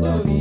Hey!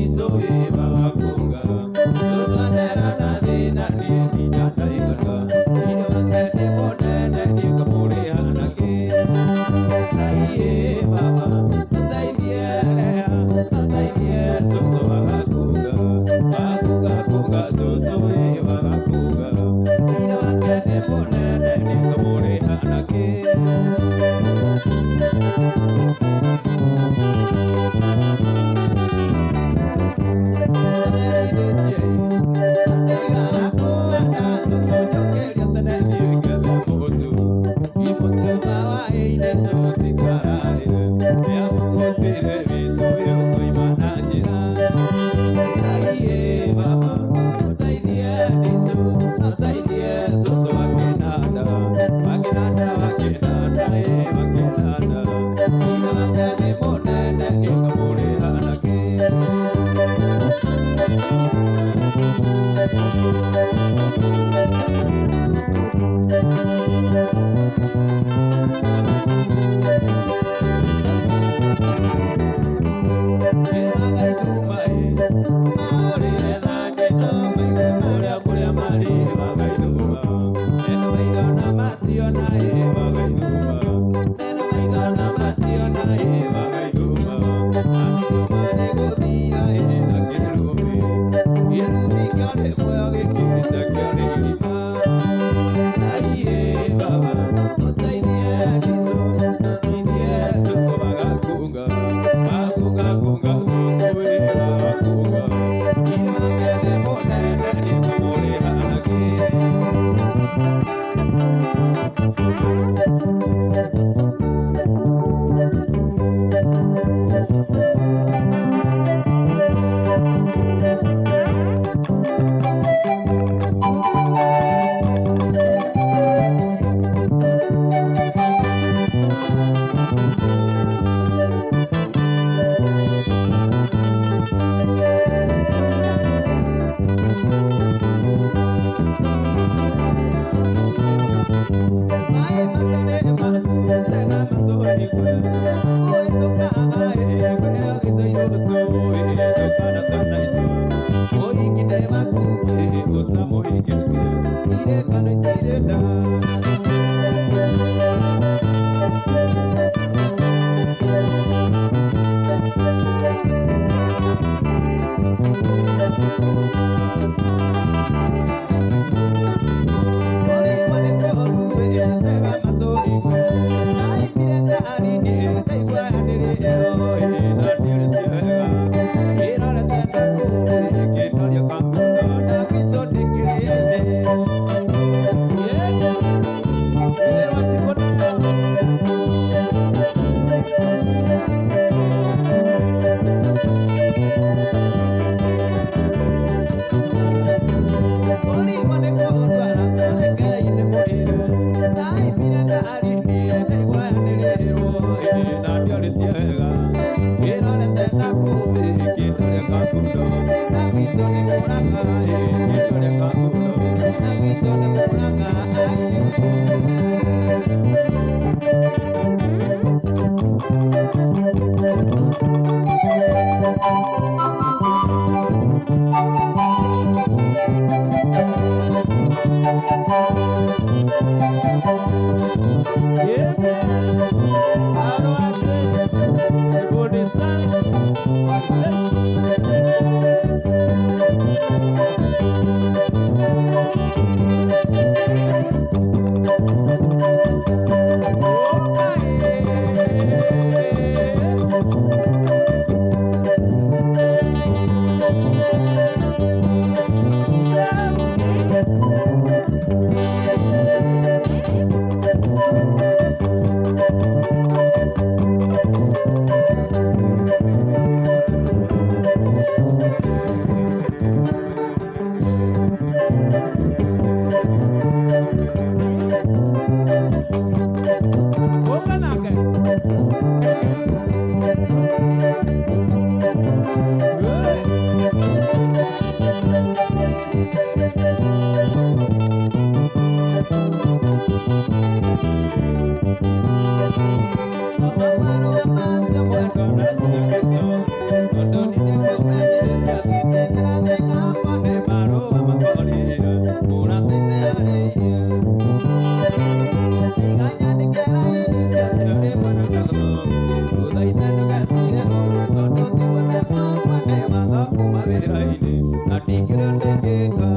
kuma wĩra-inĩ na ndingĩrĩa ndĩngĩka.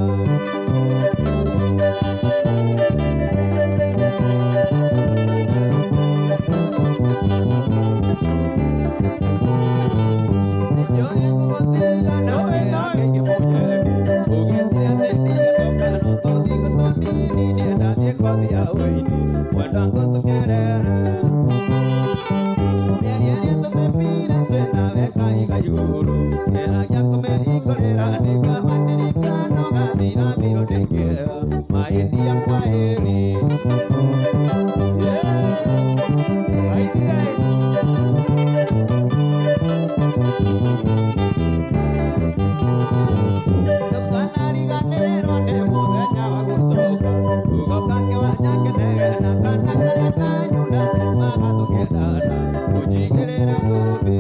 Nĩnjũĩ gũgũtiga na wĩra kaingĩ mũnyendi, ũgĩciria atĩ ndigĩcoka no tũthiĩ tũnini niĩ ndathiĩ kothi ya ũini mwendwa ngũcokerere. Mĩeri ĩrĩa tũthĩpire twĩ nawe kaiga igũrũ, kĩragia kũmĩhingũrĩra nĩngaba ndirikano gathira thiro ndĩngĩra maĩndia kwa ĩri. Ndũkanariganĩrwo nĩ mũthenya wa gũcoka, ũgoka kĩwanja kĩnegena kana karĩa kanyuna magatũkendana ũnjigĩrĩra thũmbĩ.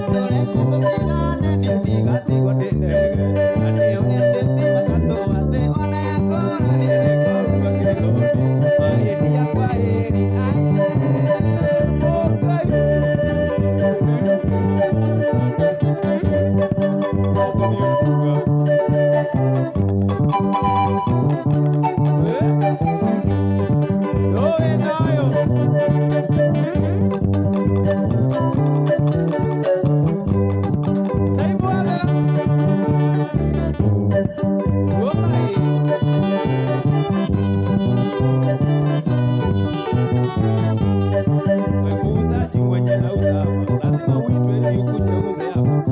Tũreke tũtigane niĩ ndigatigwo ndĩ ndege, na nĩ ũrĩa atĩ matatũ atĩ ona yakora niĩ nĩngorua kĩroni maĩndia kwa ĩri aye. Muuzaji mwenye anauza hapa lazima uitwe ili ukuje uuze hapa.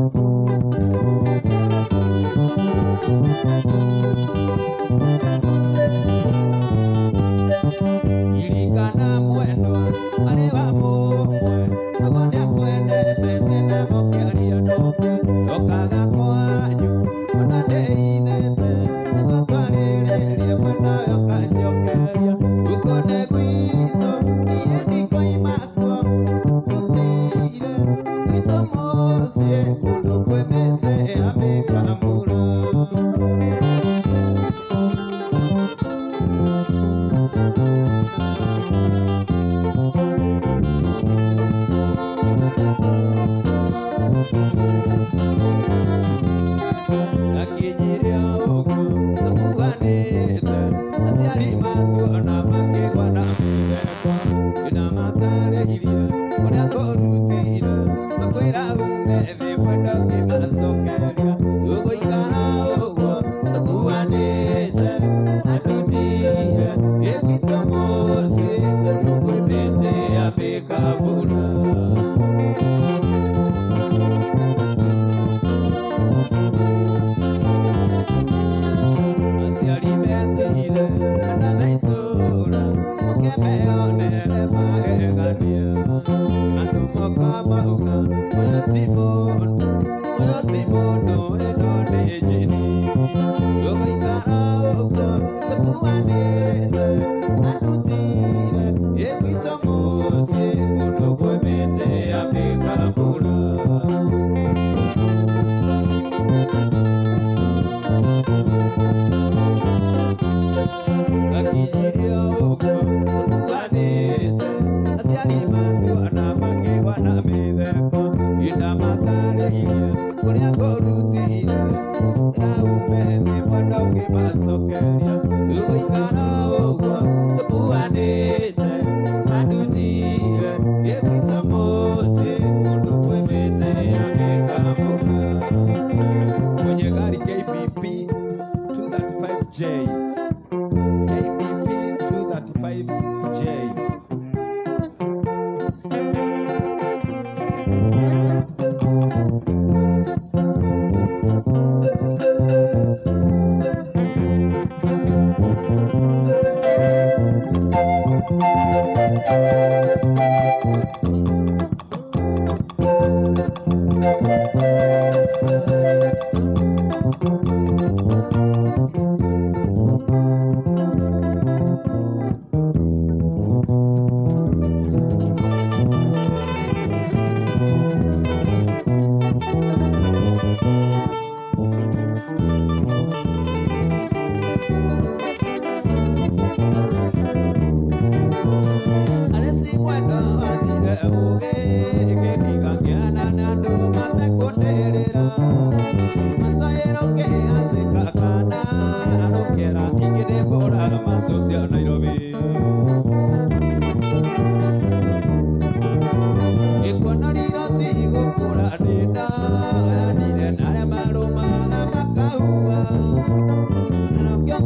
Ririkana mwendwa arĩ wa mũmwe Ago nĩakwendete ndĩnagũkĩaria ndũke Ndokaga kwanyu ona ndĩithĩte Nĩguo twarĩrĩrie mwena ũyũ ũkanjokeria Gũkũ nĩ gwitũ niĩ ndikoima kuo Ndutĩire gwitũ mũciĩ kũndũ kwĩ mĩtĩ ya mĩkamura. Ngakinyire ũguo tũkuanĩte, aciari matuona makĩgwa na mĩtheko. Ndĩnamatarĩirie ũrĩa kũrutire, makwĩra ume thĩ mwendo ũkĩmacokeria. Tũgũikara ũguo tũkuanĩte, andutire ĩ gwitũ mũciĩ kũndũ kwĩ mĩtĩ ya mĩkabura. Aciari metĩire ana na itũũra moke meyonere magegania. Andũ moka mauga ũyũ ti mũndũ, ũyũ ti mũndũ ĩno nĩ njini. Tũgũikara ũguo tũkuanĩte, andutire ĩ gwitũ mũciĩ kũndũ kwĩ mĩtĩ ya mĩkabura. Ngakinyirie ũguo tũkuanĩte, aciari matuona makĩgwa na mĩtheko. Ndĩnamatarĩirie ũrĩa ngũrutire, ndĩraume thĩ mwenda ũkĩmacokeria. Tũgũikara ũguo tũkuanĩte, andutire ĩ gwitũ mũciĩ kũndũ kwĩ mĩtĩ ya mĩkabura. Mwenye gari KBP 235J. KBP 235J.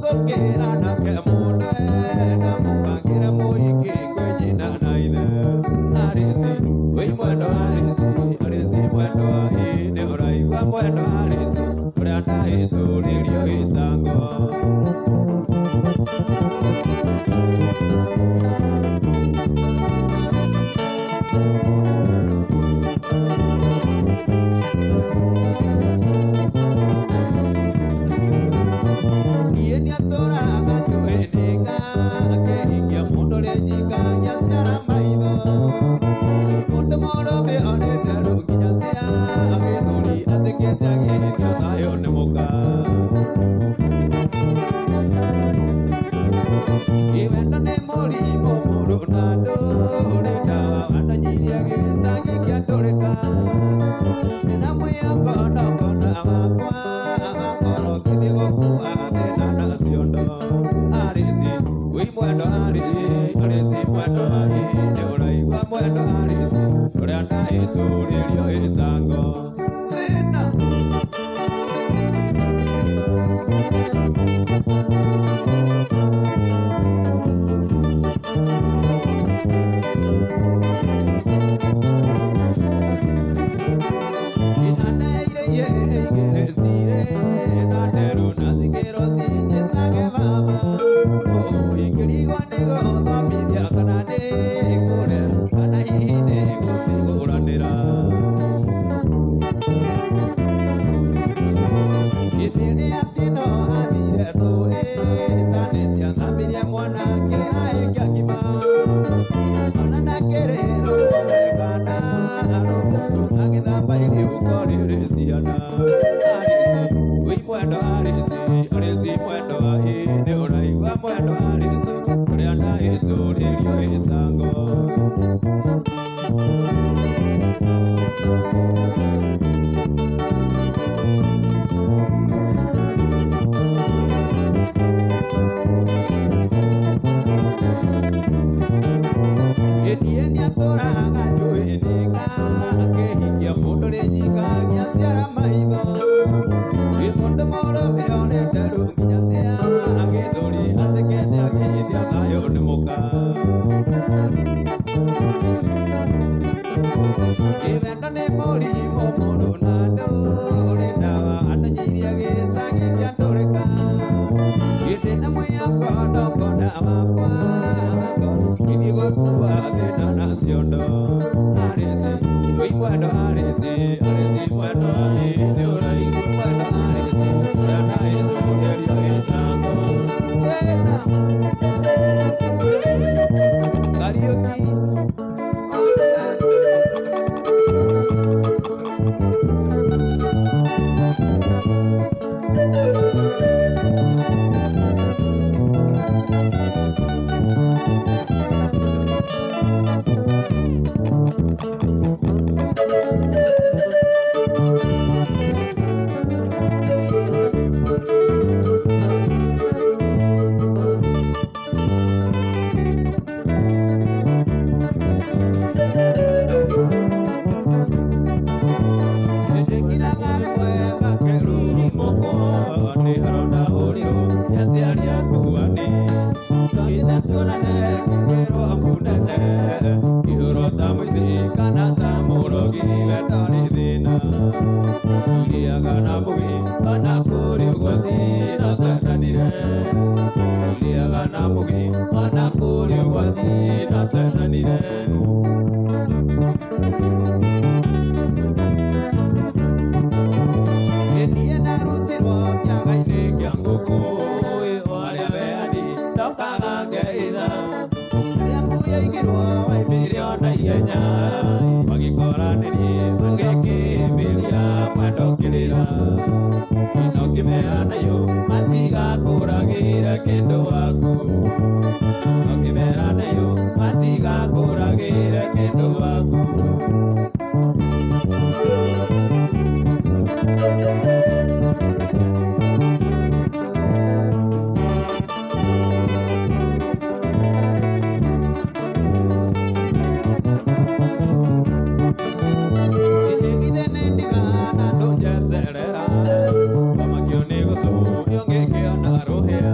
Ngũkĩra nake mũndũ na mũkangĩre mũhiki kwĩ nyina na ithe. Arĩci, wĩ mwendwa arĩci, arĩci mwendwa ĩ nĩ ũraigua mwendwa arĩci, ũrĩa ndahĩtũrĩrio gĩtango. Niĩ nĩatũraga njũĩ-nĩnga, akĩhikia mũndũ ũrĩ njinga ngĩaciara maitho. Mũndũ mũrũme onete rĩu nginya cia gĩthũri atĩkĩte agĩthia thayũ nĩ mũka. Wendo nĩ mũrimũ mũũru na ndũrĩ ndawa, wandonyirie gĩcagi kĩa ndũrĩka. Ndĩna mwĩhoko ndokona wakwa ngoro ngĩthiĩ gũkua thĩna na ciondo. Arĩci, wĩ mwendwa arĩci, arĩci mwendwa ĩ nĩ ũraigua mwendwa arĩci, ũrĩa ndahĩtũrĩrio ĩtango. Thĩna. Niĩ nĩatũraga njũĩ-nĩnga, akĩhikia mũndũ ũrĩ njinga ngĩaciara maitho. Wĩ mũndũ mũrũme onete rĩu nginya cia gĩthũri athekete agĩthia thayũ nĩ mũka. Wendo nĩ mũrimũ mũũru na ndũrĩ ndawa, andonyirie gĩcagi kĩa ndũrĩka. Ndĩna mwĩhoko ndokona wakwa ngoro ngĩthiĩ gũkua thĩna na ciondo. Arĩci, wĩ mwendwa arĩci, arĩci mwendwa ĩ nĩ ũraigua mwendwa arĩci, ũrĩa ndahĩtũrĩrio gĩcango. Thĩna. Kariũki. Njĩkĩraga rĩmwe gakerurumũko nĩ haronda ũrĩo nĩaciari akuani twagĩte tuonane ngĩkĩrwo mũnene kĩhũro ta mũici kana ta mũrogi wendo nĩ thĩna irĩaga na mũgĩ ona kũrĩ ũgwati no twendanire irĩaga na mũgĩ ona kũrĩ ũgwati no twendanire. Niĩ ndarutirwo kĩaga-inĩ kĩa ngũkũ arĩa beani ndokaga ngeitha rĩrĩa yaigirwo waimire ona ihenya magĩkora nĩ niĩ magĩkĩmbĩria mwendo kĩrĩra no kĩmera nayo matigakũragĩra kĩndũ waku no kĩmera nayo matigakũragĩra kĩndũ waku. Ĩgithe nĩ ndigana ndũnjeterera wamakio nĩ gũtũũrio ngĩkĩona rũhĩa.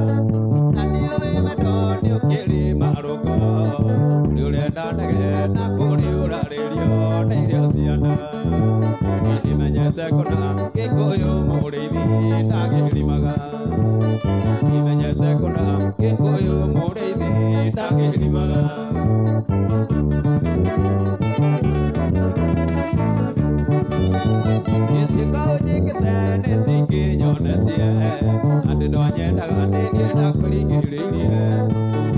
Mũrĩithi ndagĩrimaga. Imenyete kũna Gĩkũyũ mũrĩithi ndagĩrimaga. Gĩcigo njĩkĩte nĩ cingĩnyonetie atĩ ndwanyendaga nĩniĩ ndakũringĩrĩirie.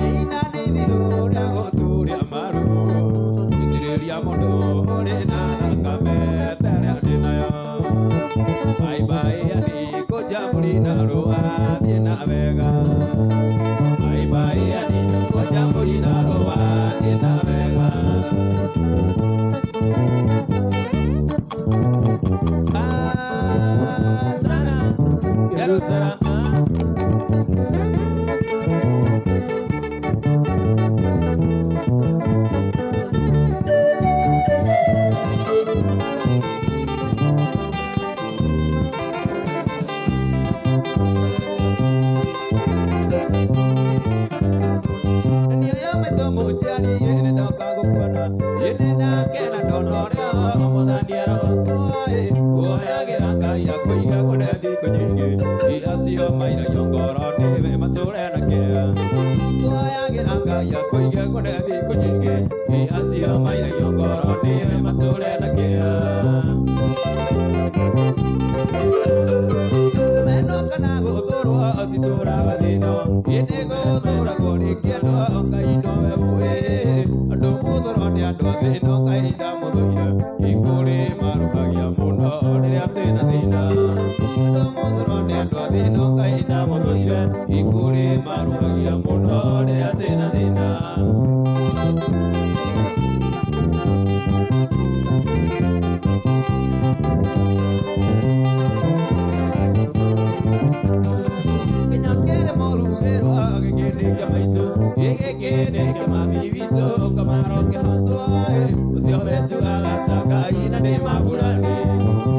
Ina nĩ ithiru rĩa gũturia maru gũtirĩria mũndũ ũrĩ na thakame ta ĩrĩa ndĩ nayo. Bye bye yani kũnja mbũri na rũa thiĩ na wega. Bye bye yani kũnja mbũri na rũa thiĩ na wega. Ah, sana Yerusara ah. Meno kana gũthũrwo citũraga thĩno ĩndĩ gũthũragwo rĩngĩ andũ Ngai nowe ũĩ andũ mũthũrwo nĩ andũ a thĩno Ngai ndamũthũire ikũrĩ marũkagia mũno rĩrĩa twĩna thĩna andũ mũthũrwo nĩ andũ a thĩno Ngai ndamũthũire ikũrĩ marũkagia mũno rĩrĩa twĩna thĩna. Kinya kere morugĩrwo gĩkĩndĩ kĩa maitũ gĩgĩkĩndĩ kĩa mami witũ kamaro kĩhotwo ũcio wetuaga ta Ngai na nĩ mabũrani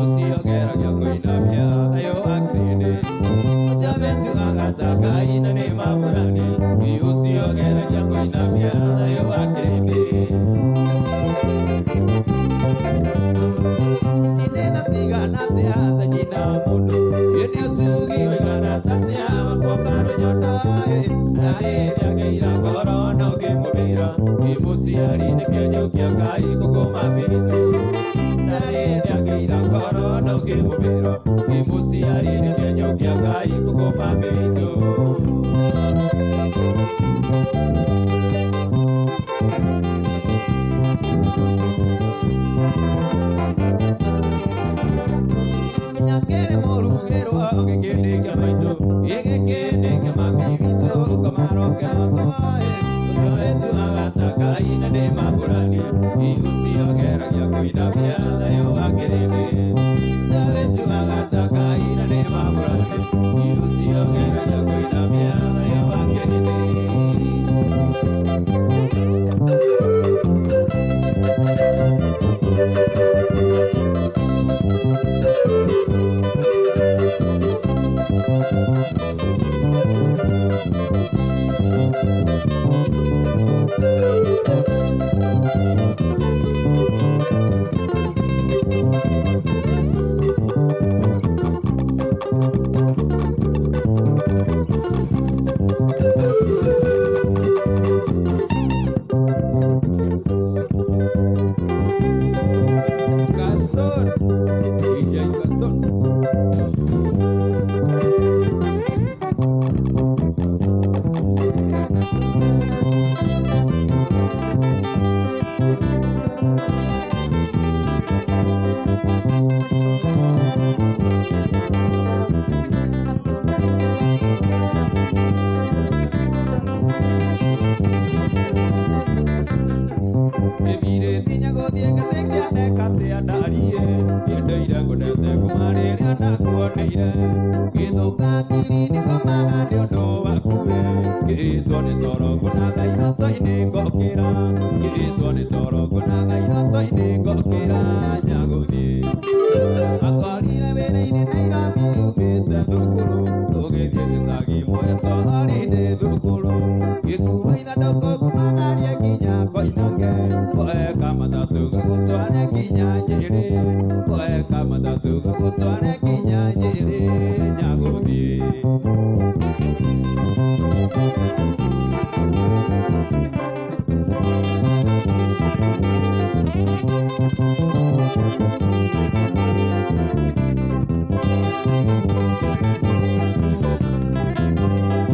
ũcio geragia kũinamia thayũ wa kĩrĩndĩ ũcio wetuaga ta Ngai na nĩ mabũrani ũcio geragia kũinamia thayũ wa kĩrĩndĩ. Ici nĩ tha cigana atĩa cia nyina mũndũ ĩndĩ ũtugi ũigana atĩa wakuonga rũnyondo ndarĩ nĩagĩira ngoro no ngĩmũmĩra ĩ mũciari nĩ kĩenyũ kĩa Ngai kũkũma mĩritũ ndarĩ nĩagĩira ngoro no ngĩmũmĩra ĩ mũciari nĩ kĩenyũ kĩa Ngai kũkũma mĩritũ. Kinya kere morugĩrwo gĩkĩndĩ kĩa maitũ gĩgĩkĩndĩ kĩa mami witũ kamaro kĩhotwo ũcio wetuaga ta Ngai na nĩ mabũrani ũcio geragia kũinamia thayũ wa kĩrĩndĩ ũcio wetuaga ta Ngai na nĩ mabũrani ũcio geragia kũinamia thayũ wa kĩrĩndĩ. Gaston, DJ Gaston. Ĩbirĩti nyagũthiĩ ngatĩkia ndekatĩa ndarie nyendeire ngũnete kuma rĩrĩa ndakuoneire gĩthũka ngiri nĩkomaga nĩ ũndũ waku ngĩtwo nĩ toro ngunaga iroto-inĩ ngokĩra ngĩtwo nĩ toro ngunaga iroto-inĩ ngokĩra nyagũthiĩ akorire wĩra-inĩ Nairobi umĩte thukuru ũgĩthiĩ gĩcagi mwetwo holiday thukuru gĩkuua ithandũkũ kumagarie nginya Koinange. Koe kamatatũ gagũtware nginya Nyĩrĩ, koe kamatatũ gagũtware nginya Nyĩrĩ, nyagũthiĩ.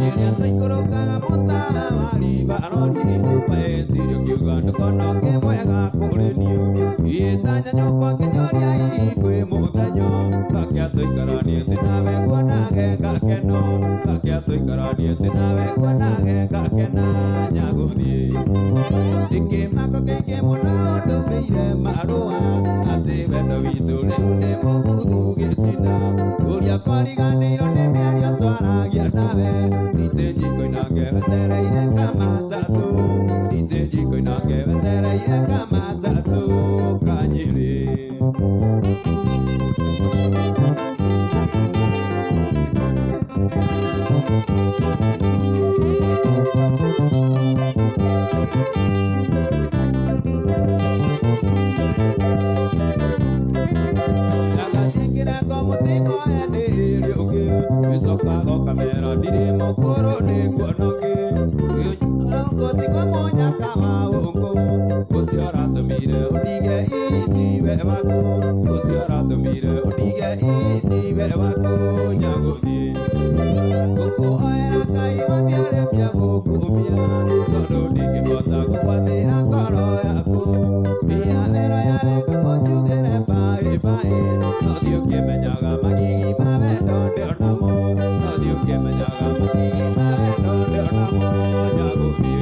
Rĩrĩa twaikũrũkaga mũtara wa Libanoni, wetirio kiuga ndũkona ũngĩ mwega kũrĩ niĩ. Gĩtanya nyũkwa ngĩnyoria hihi kwĩ mũthenya, gakĩa tũikaranĩtie nawe nguonage gakeno, gakĩa tũikaranĩtie nawe nguonage gakena nyagũthiĩ. Ndĩkĩmako kĩingĩ mũno ndũmĩire marũa, atĩ wendo witũ rĩu nĩ mũbuthu gĩtina. Ũrĩa kwariganĩirwo nĩ mĩario twaragia nawe, ndite njiko-inĩ wetereire kamatatũ, ndite njiko-inĩ wetereire kamatatũ ka Nyĩrĩ. Ndagathikĩra mũtino hĩndĩ ĩrĩa ũngĩ, gĩcoka gokamera ndirĩ mũkũrũ nĩnguona ũngĩ. Gũtigwo mũnyaka wa ũngũ, ũcio ũratũmire ũndige itiwe waku, ũcio ũratũmire ũndige itiwe waku nyagũthiĩ. Ngũkũhoera Ngai wathiarĩmia gũkũmia, tondũ ndingĩhota gũgwathĩra ngoro yaku. Mbia wĩra ya wega ũnjugĩre mbaĩ mbaĩ, no thiĩ ũkĩmenyaga magigi ma wendo ndĩonamo, no thiĩ ũkĩmenyaga magigi ma wendo ndĩonamo nyagũthiĩ.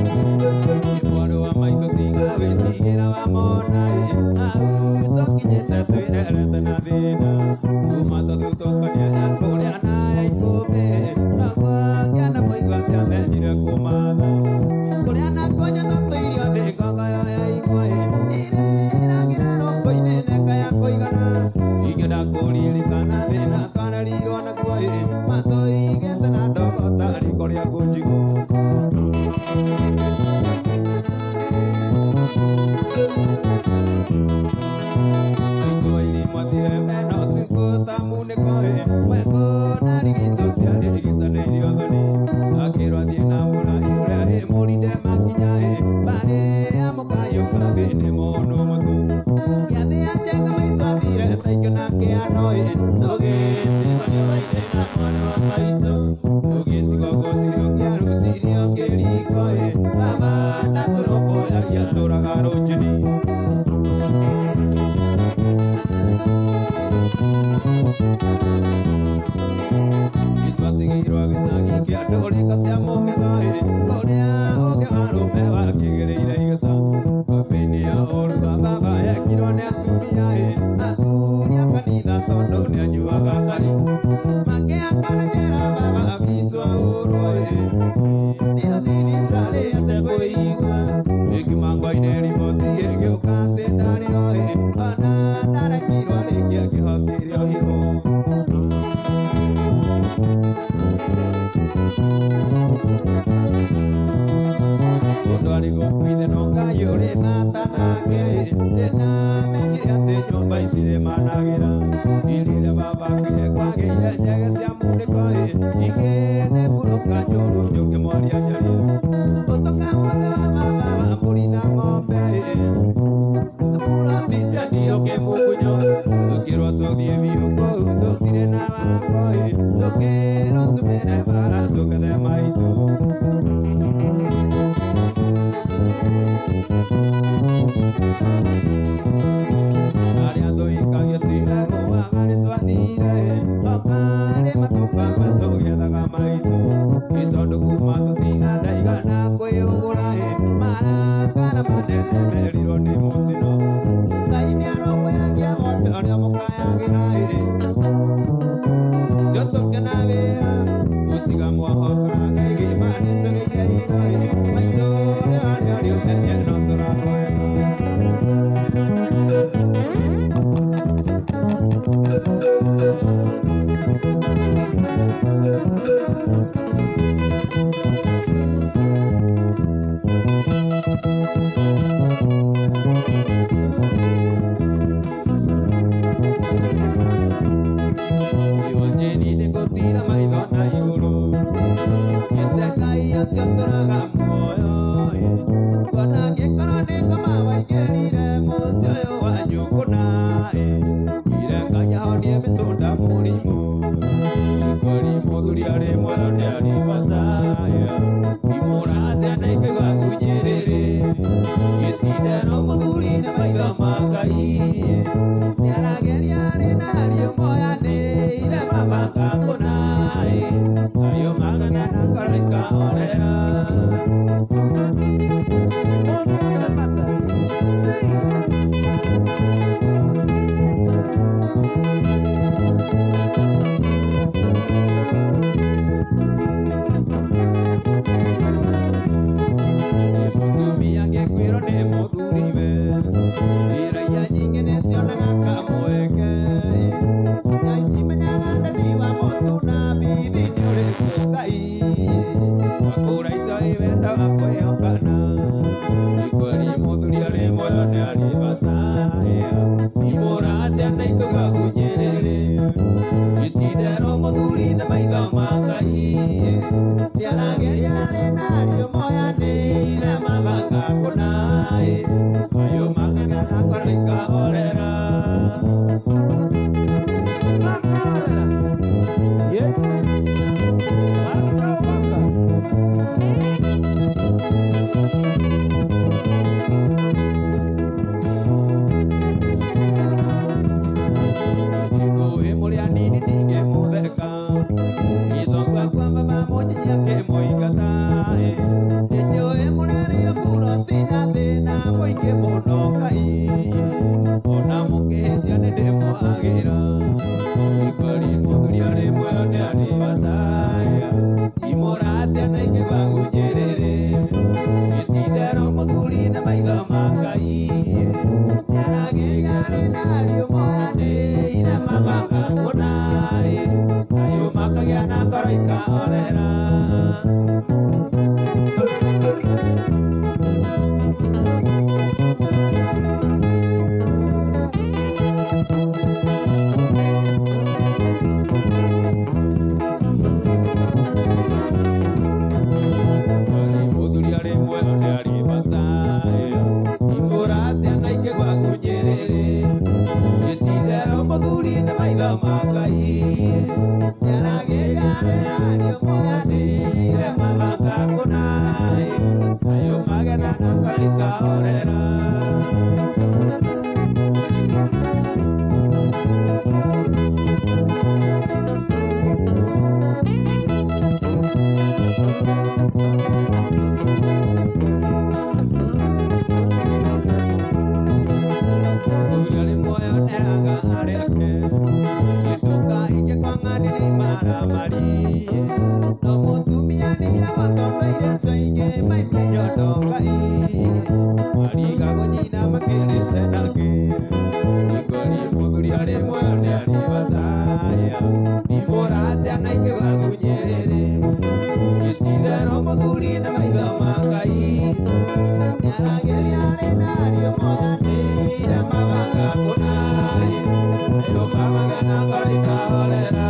Mwarĩ wa maitũ tiga wĩtigĩra wa mona ĩ, hau tũkinyĩte twĩrerete na thĩna. Kuma tũthutũkania ya kũrĩa na ya ikũmbĩ, noguo kĩana mũigua ciamenyire kũmatha. Kũrĩa na kũnyua tũtũirio ndĩ ngongoyo ya igwa ĩ, irĩragĩra rũkũ-inĩ neka ya kũigana. Ingĩenda kũririkana thĩna twarerirwo naguo ĩ, matũigĩte na ndogo ta riko rĩa ngũnjigũ. Baba ndatũrũmbũyagia tũraga rũnjini. Twatigĩirwo gĩcagi kĩa ndũrĩka cia mũng'etho-ĩ, kũrĩa ũngĩ wa arũme wakĩgĩrĩire igeca. Kambĩini ya ũru wa baba yekirwo nĩ atumia-ĩ, athuri a kanitha tondũ nĩanyuaga kari. Makĩhakana njera baba witũ ahũrwo-ĩ, nĩrĩo thibitarĩ atekũigua. Ĩkiuma ngwa-inĩ riboti ĩgĩũka atĩ ndarĩ ho-ĩ, ona ndarekirwo arĩkie kĩhoti kĩrĩa Mũndũ arĩ gũkuithe no Ngai Ndagĩire njege cia munĩko ĩ, ingĩ nĩ mburũka njũru njũkĩ mwaria njarie. Ũtonga wothe wa baba wa mbũri na ng'ombe ĩ, Mũrathi ciendio kĩmukunyo. Tũkĩrwo tũthiĩ biũ kũu tũtirĩ na watho ĩ, tũkĩrwo tumĩre bara tũgethe maitũ. Arĩa tũikagio tiga kũwaga nĩ twathire tũkarĩma tũkamba tũgĩethaga maitũ. Nĩ tondũ kuma tũtiga ndaigana kwĩũgũra ĩ, marakara manene merirwo nĩ mũtino. Ngai nĩarũmbũyagia wothe ũrĩa mũkayagĩra ĩ, Tũtũke na wĩra gũtiga mwahoka Ngai gĩma nĩtũgĩire indo ĩ, maitũ rĩ harĩa ũrĩ ũmenye no tũrahoya. Iwanjĩni nĩngũtira maitho na igũrũ Nyĩte Ngai ũcio ũtũraga muoyo ĩ. Ngona angĩkorwo nĩ ngoma waingĩrire mũciĩ ũyũ wanyu kũna ĩ. Ire Ngai ahonie mĩtũnda mũrimũ. Nĩkweri mũthuri arĩ muoyo nĩarĩ bata ĩ. Imũra ciana ikaigua ngunyĩrĩrĩ. Gĩtindero mũthuri nĩ maitho ma Ngai ĩ. Nĩarageria arĩ na ariũ moyanĩire mabanga kũna ĩ. Ayo magana na ngoro ikahorera. Mũtumia angĩkwĩrwo nĩ mũthuriwe, iraia nyingĩ nĩcionaga kamweke. Na itimenyaga ndani wa mũtu na bithi nĩ ũrĩkũ Ngai. Wakũra indo ĩ wendo wa kwĩhokana. Nĩ kweri mũthuri arĩ muoyo nĩ arĩ bata. Imũra ciana ikaigua gunyĩrĩrĩ. Gĩtinderwo mũthuri na maitho ma Ngai. Nĩarageria arĩ na ariũ moyanĩire mabanga kũna ĩ. Mayũ makagĩa na ngoro ikahorera. Makahorera. Yeah. Waka waka. Ngũĩ mũrĩa nini ndingĩmũtheka. Gĩthongwa kwa baba mũnyinyi akĩmũingata ĩ. Nĩnjũĩ mũrereire buroti na thĩna mũingĩ mũno Ngai. Ona mũkĩhĩtia nĩndĩmũhagĩra. Nĩkweri mũthuri arĩ muoyo nĩarĩ bata ĩ. Imũra ciana ikaigua gunyĩrĩrĩ. Gĩtinderwo mũthuri na maitho ma Ngai. Nĩarageria arĩ na ariũ moyanĩire mabanga kũna ĩ. Ayo makagĩa na ngoro ikahorera. Kweri mũthuri arĩ muoyo nĩarĩ bata ĩ. Imũra ciana ikaigua gunyĩrĩrĩ. Gĩtinderwo mũthuri na maitho ma Ngai. Nĩarageria arĩ na ariũ moyanĩire mabanga kũna ĩ. Ayo magena na ngoro ikahorera. Mũthuri arĩ muoyo nĩeraga arĩa ake. Gĩtũka ingĩ kwa ng'andi nĩ maramari. No mũtumia nĩiragwo tondũ airĩtu aingĩ maikia nyondo Ngai. Marigagwo nyina makĩrĩte nake. Nĩkweri mũthuri arĩ muoyo nĩarĩ bata ĩ. Imũra ciana ikaigua gunyĩrĩrĩ. Gĩtinderwo mũthuri na maitho ma Ngai. Nĩarageria arĩ na ariũ moyanĩire mabanga kũna ĩ. Ayo makagĩa na ngoro ikahorera.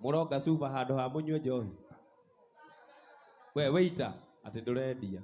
Mũronga cuba handũ ha mũnyue njohi. We wĩita atĩ ndũrendia.